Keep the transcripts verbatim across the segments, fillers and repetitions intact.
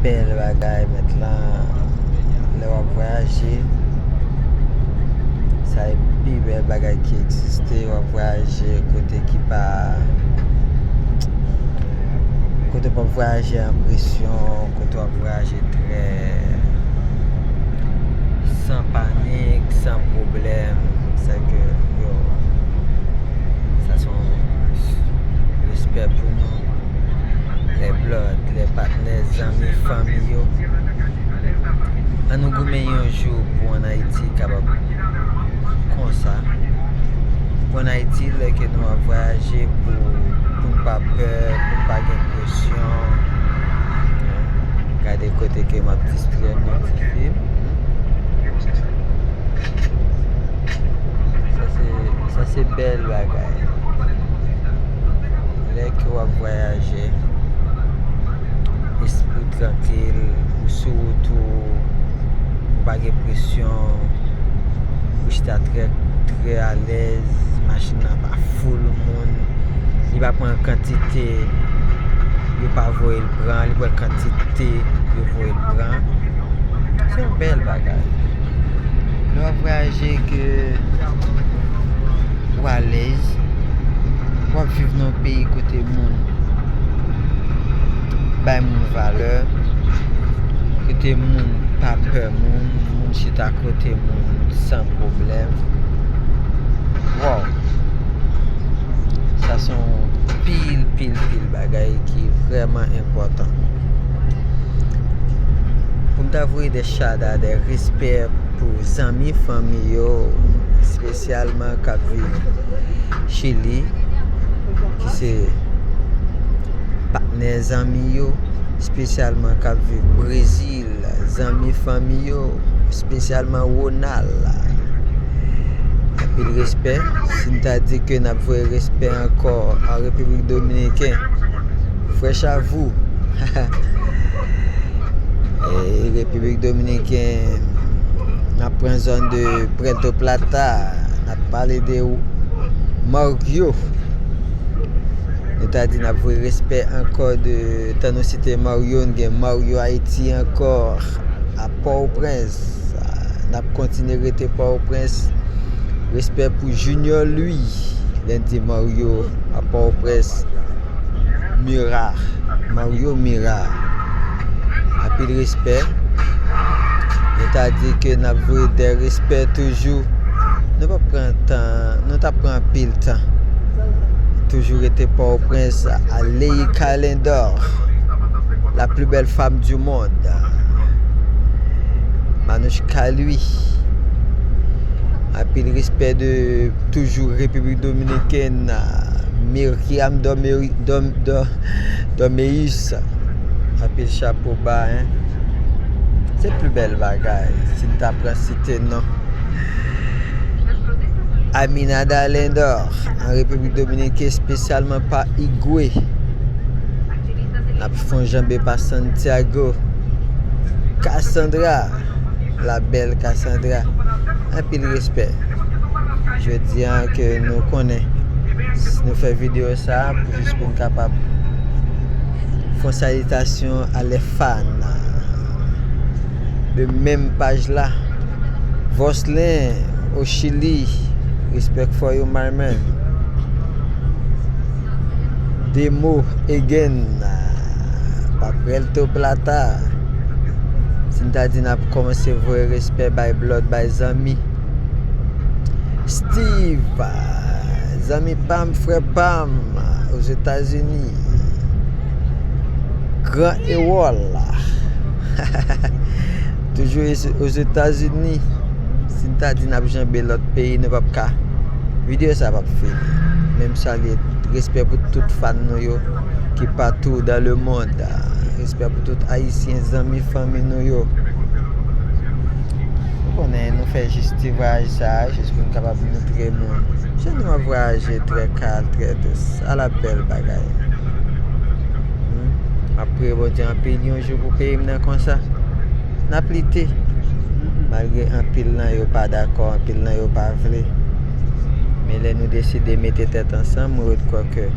bèl bagay mentnan lè w ap vwayaje. Sa e pi bèl bagay ki egziste, w ap vwayaje kote ki pa, kote w p ap vwayaje an presyon, kote w ap vwayaje trè san panik, san pwoblèm. Sèke yo, sa se yon respè pou nou. Lè blòd, lè patnè, zanmi, fanmi yo. Ann nou goumen yon jou pou ann Ayiti kapab konsa. Pou ann Ayiti, lè ke nou ap vwayaje, pou, pou n pa pè, pou n pa gen presyon. Gade kote ke m ap distrè m nan ti fim. Sa se, sa se bèl bagay. Lè ke w ap vwayaje, espri w trankil, ou sou wout ou, ou pa gen presyon, ou chita trè, trè alèz, machin nan pa foul moun, li pa pran kantite, yo pa voye l pran, li pran kantite, yo voye l pran. Se yon bèl bagay. Lè w ap vwayaje ke ou alèz, w ap viv nan yon peyi kote moun bay moun valè, kote moun pa pè moun, moun chita kote moun san pwoblèm. Wow! Sa se yon pil, pil, pil bagay ki vrèman enpòtan. Pou m ta voye de shout out, de respè pou zanmi, fanmi yo, espesyalman k ap viv Chili, ki se patnè zanmi yo, espesyalman k ap viv Brezil, zanmi, fanmi yo, espesyalman Ronald. Anpil respè. Si n ta di ke n ap voye respè ankò a Repiblik Dominiken, fresh à vous. E, Repiblik Dominiken, n ap pran zòn de Puerto Plata, n ap pale de Mario. Nou ta di n ap voye respè ankò de, tan nou site Mario, n gen Mario Ayiti ankò, a Pòtoprens. N ap kontinye rete Pòtoprens. Respè pou Junior Louis, lè n di Mario a Pòtoprens. Mira, Mario Mira. Anpil respè. Nou ta di ke n ap voye de respè toujou. Nou p ap pran tan, nou t ap pran anpil tan. Toujou rete Pòtoprens, a Lei Calendar, la plus belle femme du monde. Manouchka Louis. Anpil respè de toujou Repiblik Dominikèn, Myriam Dorme-, Dorme-, Dor-, Dormeus. Anpil chapo ba, hein. Se pli bèl bagay, si n ta pran site non. Aminada Lindor, an Repiblik Dominikèn, espesyalman pa Igwe. N ap fè yon janbe pa Santiago. Cassandra, la belle Cassandra. Anpil respè. Jodi a ke nou konnen, si nou fè videyo sa, pou jis pou n kapab fè yon salitasyon a les fans de menm paj la. Voslin, au Chili, respect for you, my man. Demo again, pa Puerto Plata. Si n ta di n ap kòmanse voye respè bay blòd, bay zanmi. Steve, zanmi pa m, frè pa m, Ozetazini. Gran Ewòl. Toujou Ozetazini. Si n ta di n ap janbe lòt peyi, nou p ap ka. Videyo sa p ap fini. Men m salye, respè pou tout fan nou yo ki patou dans le monde. Respè pou tout Ayisyen, zanmi, fanmi nou yo. Ou konnen, nou fè jis ti vwayaj sa a, jis pou n kapab moutre moun jan nou ap vwayaje trè kalm, trè dous. Ala bèl bagay. Hmm. M ap priye Bondye anpil yon jou pou peyi m nan konsa. N ap lite. Malgre anpil nan yo pa dakò, anpil nan yo pa vle. Men lè nou deside mete tèt ansanm, mwen ret kwè ke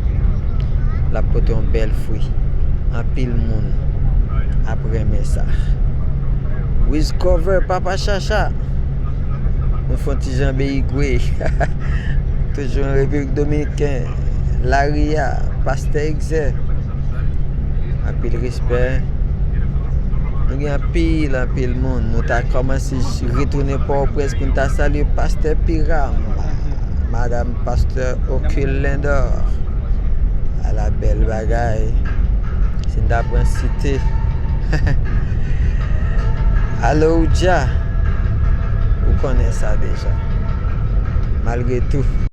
l ap pote yon bèl fwi. Anpil moun ap renmen sa. Wiz Cover, Papa Chacha. Nou fè yon ti jan Beyigwe. Toujou an Repiblik Dominikèn. Lari a, Pastè Egzè. Anpil respè. Nou gen anpil, anpil moun. Nou ta kòmanse retounen Pòtoprens pou n ta salye Pastè Piram, Madanm Pastè Okil Lendor. Ala bèl bagay. Si n ta pran site Aloudja, ou konnen sa deja. Malgre tou.